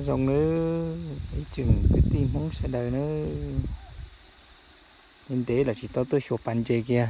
Zoo nawb ib tsoom kwv tij Hmoob sawv daws nawb. Ntev ntev lawm tsis tau tuaj xyuas pas ntses kiag.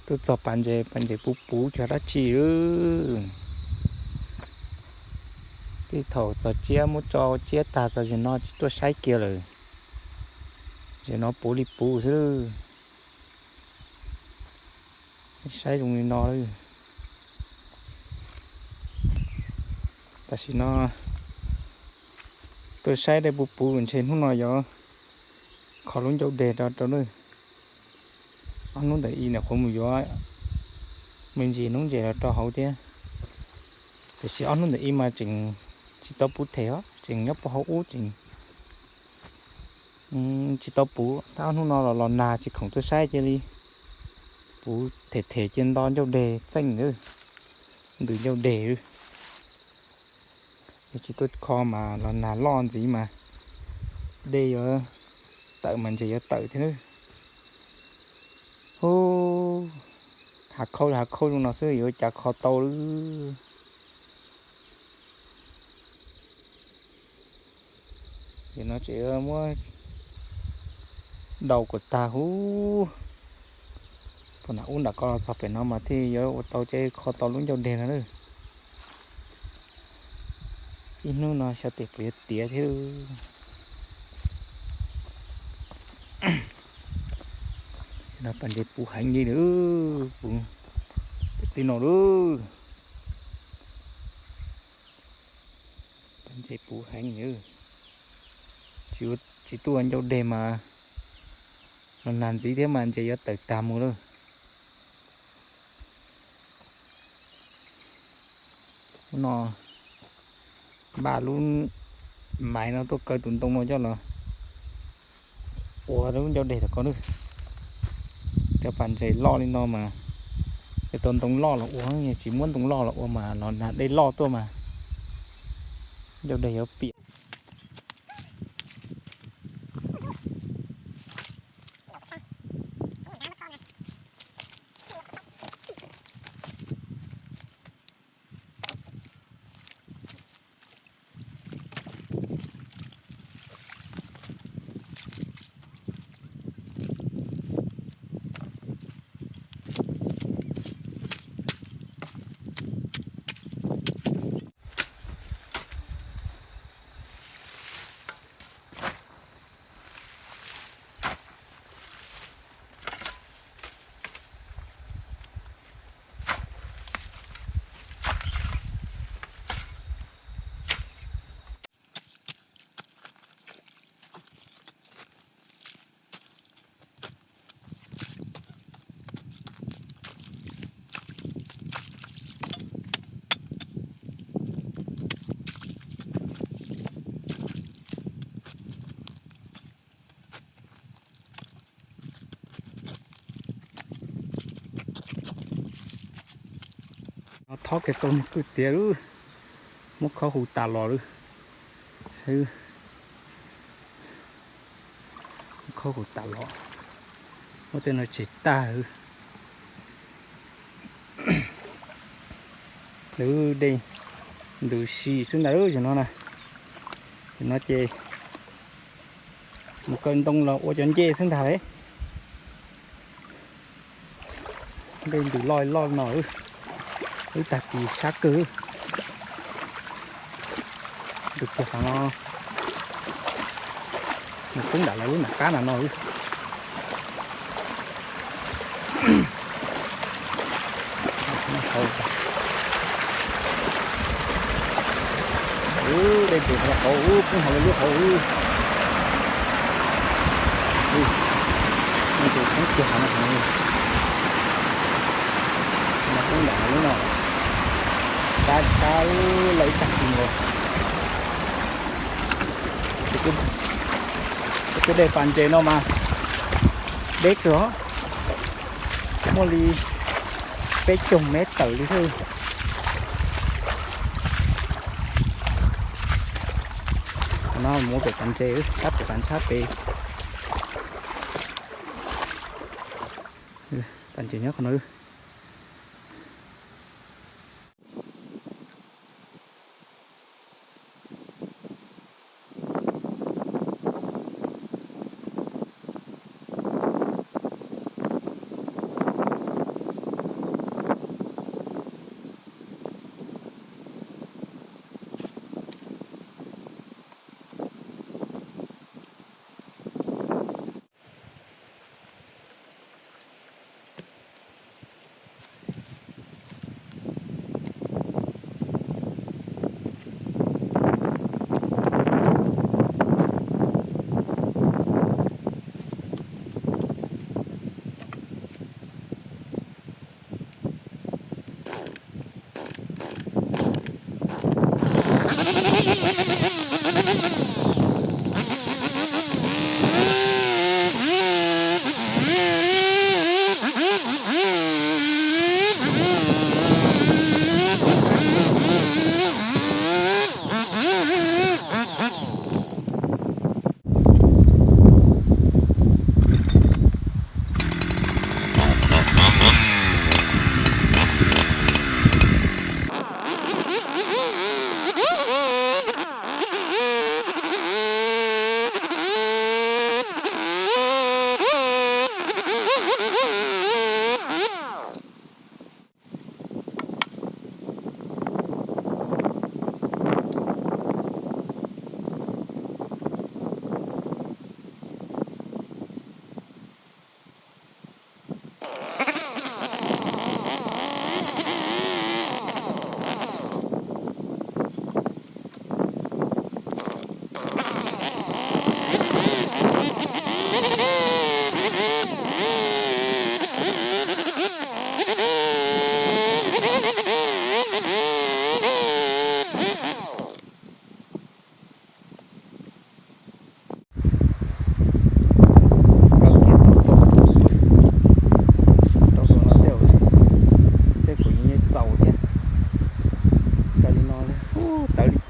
Tuaj txog pas ntses, pas ntses puv puv cog dab tsi. Tej thaum txog tsiab muab tso tsiab tag txog zaum no tsis tuaj saib kiag lawm. Zaum no puv li puv xwb. Saib zoo li no lawm. Tam sim no tuaj saib dej puv puv ntshe hnub no yuav kho lub ncauj deg rau rau nawb. Ob hnub ntawm ib nyuam qhuav mus yuav me ntsis noob ntses los rau hauv thiab. Tiam sis ob hnub ntawm ib mas tseem tsis tau puv them os, tseem nyob puag hauv ub tseem tsis tau puv. Tab ob hnub no los los nag tsis khoom tuaj saib cia li puv them them cia nto ncauj deg txeej, ntws ncauj deg. Yog tsis tuaj kho mas los nag loj ntxiv mas dej yuav tawm mas ntses yuav tawm thiab nawb. Hu, hav khauj hav khauj zoo no xwb yuav ua cas kho tau lawm. Ces no tseem muab daus kom tag huv, puag nram ub nram ko los txog pem no mas thiaj yuav ua tau ces kho tau lub ncauj deg no lawm. Ib hnub no xyov tes puas yuav tiav thiab. No pas ntses puv heev li lawm, puv pem tej no lawm. Pas ntses puv heev li, tsis tuaj ua ncauj deg mas los nag ntxiv thiab mas ntses yuav tawm tag mus lawm. Hnub no npaj lub maiv no tuaj kaw tus ntoo no coj los ua lub ncauj deg tom ko nawb. Cov pas ntses loj li no mas yuav tau ntoo loj los ua, tsis muab ntoo loj los ua mas los nag dej loj tuaj mas ncauj deg yuav piam. No thob kiag tau kwj tiav lawm, muab khaub hu tas los lawm. Khaub hu tas los, muab tej no tshem tag lawm. Lawv dej ntws si xwb ntag zaum no na. Zaum no ces mus kaw ntoo los ua cov ncej xwb ntag lauj. Dej ntws loj loj no, wb tag kis sab kawg. Ntws kiag qhov no, mus poob nram lawv lub nram qab nram no. Dej ntws hauv, poob hauv lub hauv. Dej ntws poob kiag qhov no, qhov no poob nram lub no. Sab sab lawv ib tag kis nkaus. Cov dej pas ntses no mas deb kawg os, muaj li peb caug mev tawm li thiab. Qhov no mus pem pas ntses, sab pem pas ntshab pem. Pas ntses nyob qhov no.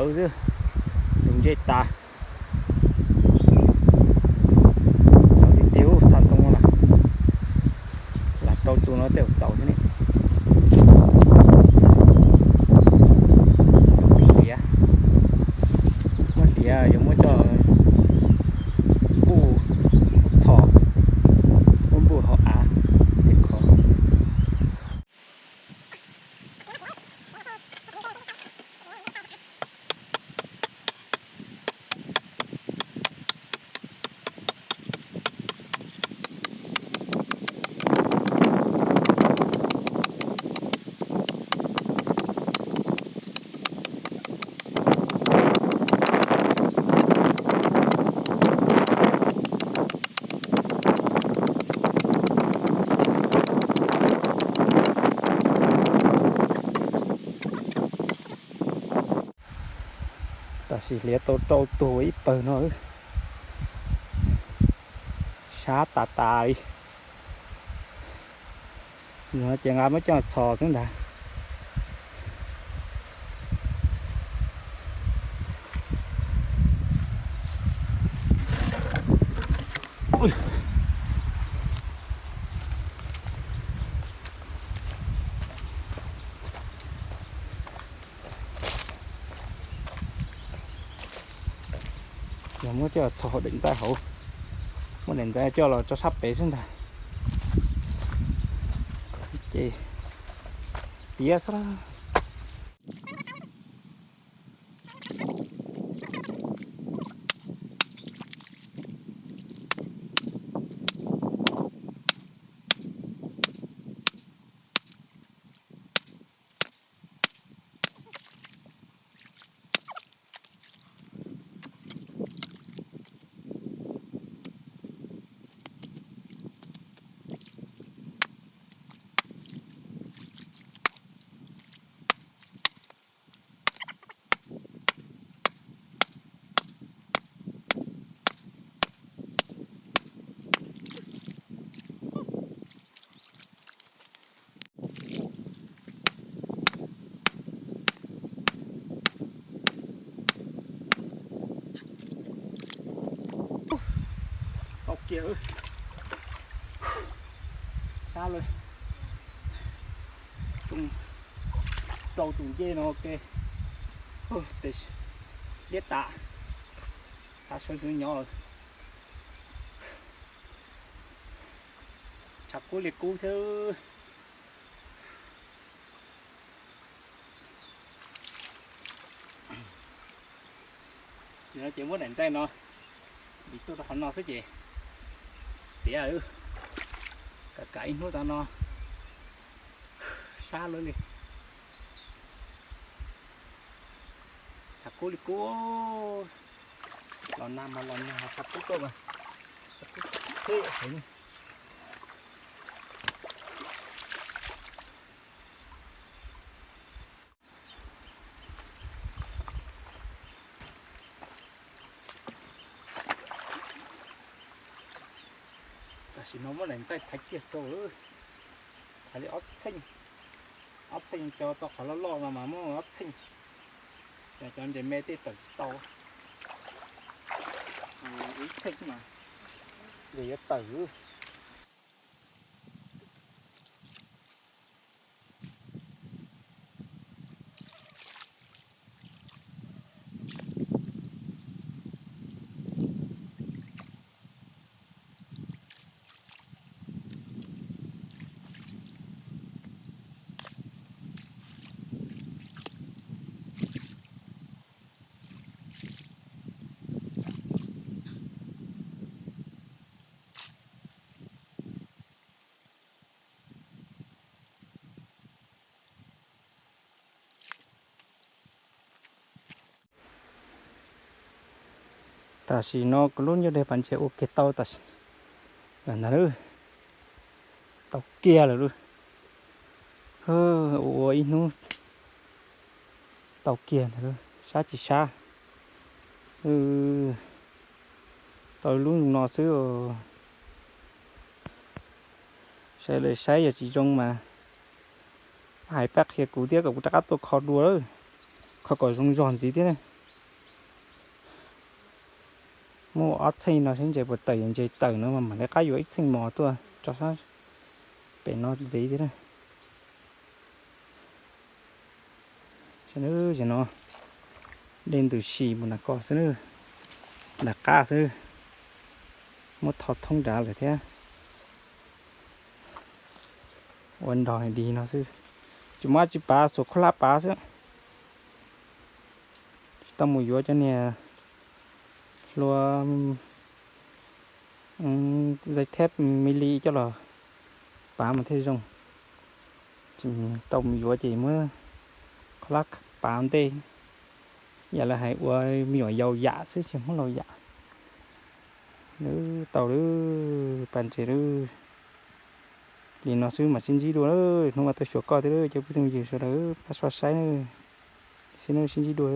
Tawv xwb, tus ntsej tas. Txaus tiag tiag, ub, txog ntoo no, lam rau tus no tej zaum txaus thiab ne. Liav, muab liav yuav muab coj npuj txhos, muab npuj hauv av, ces khov. Tam sim liav tau rau tus ib pawg no, sab tas tas li. No ces nqa muab coj txhos xwb ntag. Yog muab coj txhos hauv daim ntxaij hauv, muab daim ntxaij coj los rau sab pem xwb ntag. Ces tiav xwb. Tau kiag, sab lawm. Rau tus ncej no ke, tes liab tas, xav sawv hlwv nyob. Tshav kub li kub thiab. Ces muab daim ntxaij no vim tuaj rau qhov no xwb ces tiav, kav kav ib hnub tag no sab lawm li. Tshav kub li kub, los nag mas los nag, tshav kub tuaj mas tshav kub heev. Tam sim no muab daim ntxaij thaiv kiag rau, thaiv li ob txheej, ob txheej, cov tau qhov loj loj no mas muab ob txheej, cov ntes me tej tawm tsis tau, ib txheej mas ces yuav tawm. Tam sim no kuv lub nyuj deg pas ntses ua kiag tau tam sim, ntag, tau kiag lawm lauj. Ua ua ib hnub tau kiag ntag, sab tsis sab. Tau lub no xwb. Saib lawv saib yog tsis zoo mas hais pab qhia kuv thiab kom kuv rov qab tuaj kho dua, kho kom zoo zog ntxiv thiab. Muaj ob txheej no seb ntses puas tawm, yog ntses tawm no mas mam li qab yuav ib txheej mos tuaj tso sab pem no ntxiv thiab na. Tam no dej ntws si mus nram ko xwb na, nram qab xwb, muab tho thoob nrad lawm thiab. Ua nrog dig no xwb, tsis muaj dab tsi pav, xuas khaub hlab pav xwb. Tsis tau mus yuav cov niag hlua zais theb me li coj los pav mas thiaj zoo. Tsis tau mus yuav ces muab khaub hlab pav ntej. Yam li hais ua me nyuam yaus yam xwb ces muab laus yam. Lwb tau lwb, pas ntses lwb. Li no xwb mas sib ntsib dua lawm, hnub no tuaj xyuas koj thiab lawm cov phooj ywg sawv daws pab soj saib na. Xwb no sib ntsib dua.